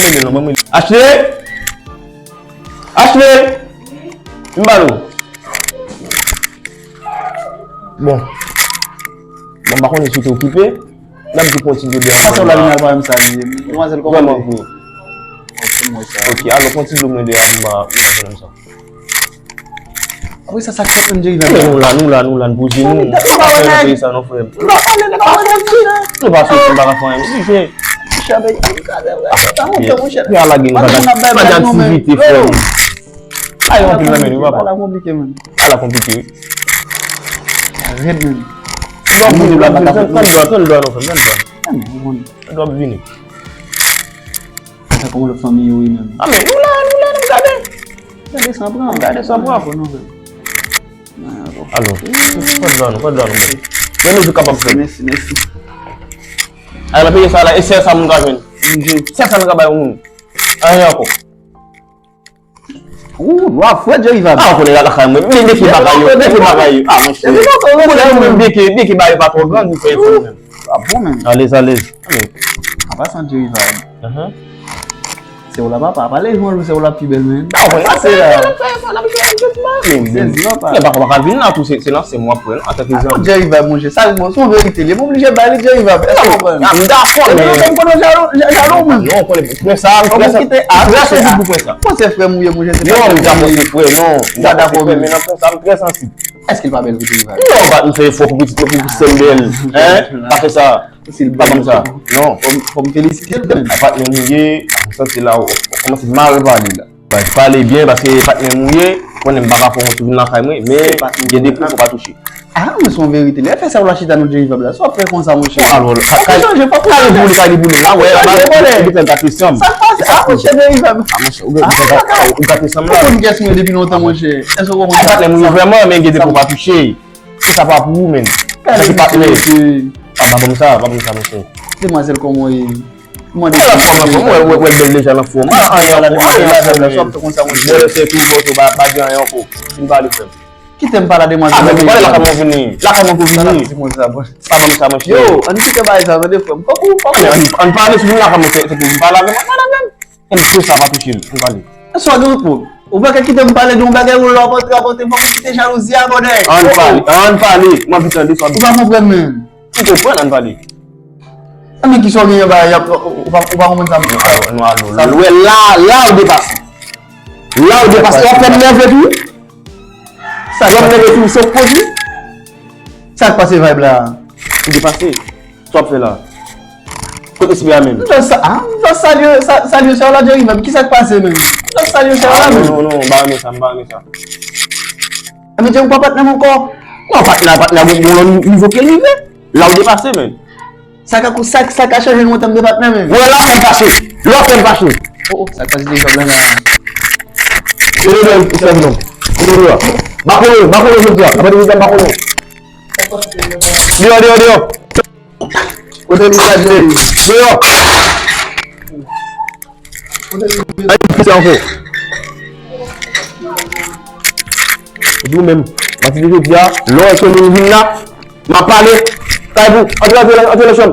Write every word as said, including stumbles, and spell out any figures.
rele l non, ban m rele l. Ashley! Ashley! M ba nou. Bon. Bon, m pa konnen si w te okipe. N ap di kontinye de. Sa se w la vin al pa menm sa li ye. Demwazèl, kòman w ye? Vrèman vre. Ok, mwen sa. Ok, alò kontinye mwen de a, m ba, m ba jenòm sa. Apre sa, sa k fèt menm, Jerry? Men nou la, nou la, nou la, n poze nou. Nou pa wè nèg. Sa non, frè m. Nou pa wè nèg. Nou pa soti, nou pa ka fè anyen. Monchè, monchè, monchè. Pe a lage nou pa gen aktivite, frè m. Ay, anpil nan men nou, papa. Bagay la konplike, man. Bagay la konplike, wi. Rèd, man. Dwa vini, dwa vini, tann dwa, tann dwa, non, frè m, tann dwa. Tann dwa vini. Sa kòman lòt fanmi yo ye menm? A, men nou la, nou la, n ap gade. Gade san pran. Gade san pran. Bon, non, frè. Alo. Pran dwa nou, pran dwa nou, men. Men nou tou kapab fè. Mèsi, mèsi. Ay, la peye sa la, e sèl sa moun ka jwenn. Sèl sa nou ka bay yon moun. Anyen ankò. Ou, lwa frèt, Jerry Vab. A, ou konnen lakay mwen. Men deke bagay yo, deke bagay yo. A, monchè. Ou konnen nou menm deke, deke bagay yo pa twò gran, nou fè efò nou menm. A bon, men. Alèz, alèz. An pasan, Jerry Vab. Se ou la papa, pale jwenn ou, se ou la pi bèl, men. A, ou konnen sa se la. Men, men, men, papa, pa ka vin la tou, se, se nan se mwen ap pran, antanke zanmi. Jerry Vab, monchè, sa, bon, se yon verite, li, m oblije bay li, Jerry Vab. Èske ou konprann? A, m dakò, men. Mwen, m konnen jalou, jalou, men. Non, ou konnen, pwen sa, m trè, m trè sansib pou pwen sa. Pwen se frè m ou ye, monchè, se pa. Non, m pa pwen se frè, non. M pa dakò, men nan pwen sa, m trè sansib. Èske l pa bèl pou Jerry Vab? Non, m fè efò pou pitit mwen, pou sè m bèl. Hein? Pa fè sa. Pa ban m sa. Non. Fò m, fò m felisite l, men. A patnè m ou ye, m santi la, ou, ou kòmanse mal pale la. Pale byen, paske patnè m ou ye, konnen m pa ka fè yon sou vin lakay mwen, men gen de kou fò pa touche. A, men se yon verite. Lè fè sa, ou la chita nou Jerry Vab la. Sa w ap fè konsa, monchè? Bon, alò, fò ou chanje, fò ou chanje. Kale pou li, kale pou li. La, wè, la, ba, li te fè gate sanm. Sa k pase? A, monchè, Jerry Vab. A, monchè, ou gate sanm la. Ou konn kiyès mwen depi lontan, monchè. Èske ou konprann sa? Patnè m ou ye vrèman, men gen de kou pa touche. Se sa pa pou ou, men. Sa se patnè. Pa, pa ban m sa, pa ban m sa, monchè. Demwazèl, kòman w ye? Mwen la fòm, la fòm, wè, wè, wè, bèl deja nan fòm. A, anyen ankò, anyen ankò, men. Mwen se tou, bon, tou, pa, pa gen anyen ankò. Fin pale, frè m. Kite m pale a demwazèl. A, men, pale lakay mwen vini. Lakay mwen pou vini. Sa la di mwen sa, bon. Pa ban m sa, monchè. Yo, ann kite bagay sa, tande, frè m. Fòk ou, fòk ou. Ann, ann pale, si vin lakay mwen, se, se pou vin pale avè mwen, pale avè m. Ann kite sa, pa touche m, ann pale. Sa w gen pou. Ou pa ka kite m pale de yon bagay ou lè w ap antre ap antre, fòk ou kite jalouzi a, bòdè. Ann pale, ann pale. Mwen anvi tande sa w ap di. Ou pa konprann, men. M konprann, ann pale. A, men kisa w genyen ba, y ap, ou pa, ou pa konprann sa m di? Non, alo, non, alo. Ou wè la, la ou depase. La ou depase. W ap fè m nève tou. Sa w ap nève tou, se w k pwodui. Sa k pase vibe la? Ou depase. Sa w ap fè la? Kot espri a menm? M just sa, ah, m just salye, sa- salye sè w la, Jerry, menm. Kisa k pase, menm? M just salye sè w la, menm. Non, non, non, m pa renmen sa, m pa renmen sa. Enben, Jerry, ou pa patnè m ankò? Non, patnè, patnè, gon gon lòt nivo ke l rive. La ou depase, menm. Sa ka kou- sa, sa ka chanje lontan m de patnè, menm. Wè, la fè m fache. La fè m fache. Oh, oh, sa k pase deja la, la. Yo, yo, yo, yo, yo. Yo, yo, yo. Bakolo, bakolo, jodi a. Apre de jodi a, bakolo. Deyò, deyò, deyò. Kote li sa, Jerry? Deyò. Kote li? Ay, piti ankò. Epi ou menm, pati de jodi a, lè w wè ke moun vin la, m ap pale. Kay pou, antre, antre, antre nan chanm.